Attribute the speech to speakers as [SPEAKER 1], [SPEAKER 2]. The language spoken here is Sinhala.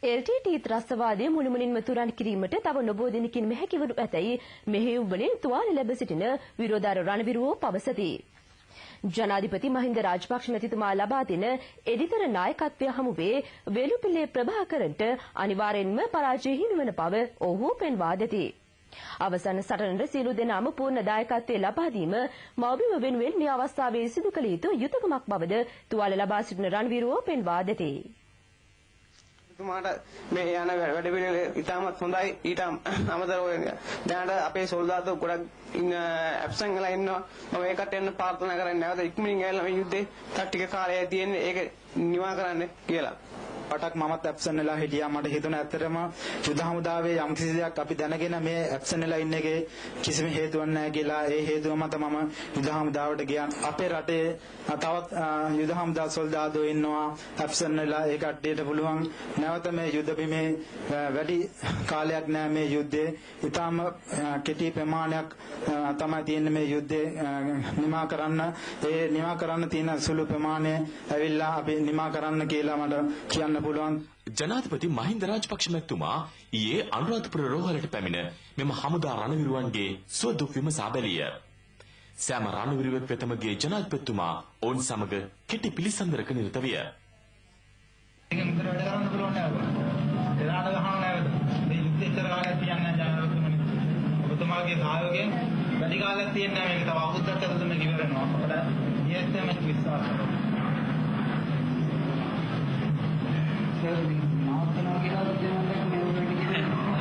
[SPEAKER 1] LTT ත්‍රස්තවාදය මුළුමනින්ම තුරන් කිරීමට තව නොබෝ දිනකින් මෙහැකි වනු ඇතැයි මෙහෙයුම් වලින් තුවාල ලැබ සිටින විරෝධාර රණවිරුවෝ පවසති. ජනාධිපති මහින්ද රාජපක්ෂ මැතිතුමා ලබා දෙන එඩිතර නායකත්වය හමුවේ වෙලුපිල්ලේ ප්‍රභාකරන්ට අනිවාර්යෙන්ම පරාජය හිමිවන බව ඔවුහු පෙන්වා දෙති. අවසන් සටනට සියලු දෙනාම පූර්ණ දායකත්වය ලබා දීම මව්බිම වෙනුවෙන් මේ අවස්ථාවේ සිදු කළ යුතු යුතුයකමක් බවද තුවාල ලබා සිටින රණවිරුවෝ පෙන්වා දෙති.
[SPEAKER 2] තුමාට මේ යන වැඩ පිළිවෙල ඉතාමත් හොඳයි. ඊට අමතරව දැනට අපේ සොල්දාදුවෝ ගොඩක් ඉන්න ඇබ්සන් වෙලා ඉන්නවා. මම ඒකට එන්න ප්‍රාර්ථනා කරන්නේ නැවත ඉක්මනින් ඇවිල්ලා මේ යුද්ධේ තව ටික කාලයයි තියෙන්නේ ඒක නිවා කරන්න කියලා.
[SPEAKER 3] පටක් මමත් ඇබ්සන් වෙලා හිටියා. මට හිතුණා ඇත්තටම යුද හමුදාවේ යම් කිසි දෙයක් අපි දැනගෙන මේ ඇබ්සන් වෙලා ඉන්න එකේ කිසිම හේතුවක් නැහැ කියලා. ඒ හේතුව මත මම යුද හමුදාවට ගියා. අපේ රටේ තවත් යුද හමුදා සොල්දාදුවෝ ඉන්නවා ඇබ්සන් වෙලා. ඒ කට්ටියට පුළුවන් නැවත මේ යුද බිමේ වැඩි කාලයක් නෑ මේ යුද්ධේ. ඉතාම කෙටි ප්‍රමාණයක් තමයි තියෙන්නේ මේ යුද්ධේ නිමා කරන්න. ඒ නිමා කරන්න තියෙන සුළු ප්‍රමාණය ඇවිල්ලා අපි නිමා කරන්න කියලා මට කියන්න පුළුවන්.
[SPEAKER 4] ජනාධිපති මහින්ද රාජපක්ෂ මැතිතුමා ඊයේ අනුරාධපුර රෝහලට පැමිණ මෙම හමුදා රණවිරුවන්ගේ සුවදුක් විමසා බැලිය. සෑම රණවිරුවෙක් වෙතම ගිය ජනාධිපතිතුමා ඔවුන් සමග කෙටි පිළිසඳරක නිරත විය.
[SPEAKER 3] ඒක විතර වැඩ කරන්න පුළුවන් නෑ ඔබ. එදාට ගහන්න නැවත. මේ යුද්ධ එච්චර කාලයක් තියන්නේ නැහැ ජනාධිපතිතුමනි. ඔබතුමාගේ සහයෝගයෙන් වැඩි කාලයක් තියන්නේ නැහැ මේක. තව අවුරුද්දක් ඇතුළත මේක ඉවර වෙනවා. අපට නියතම විශ්වාස කරනවා.
[SPEAKER 5] නවත්තනවා කියලා දෙයක් මේ වගේ
[SPEAKER 3] මොන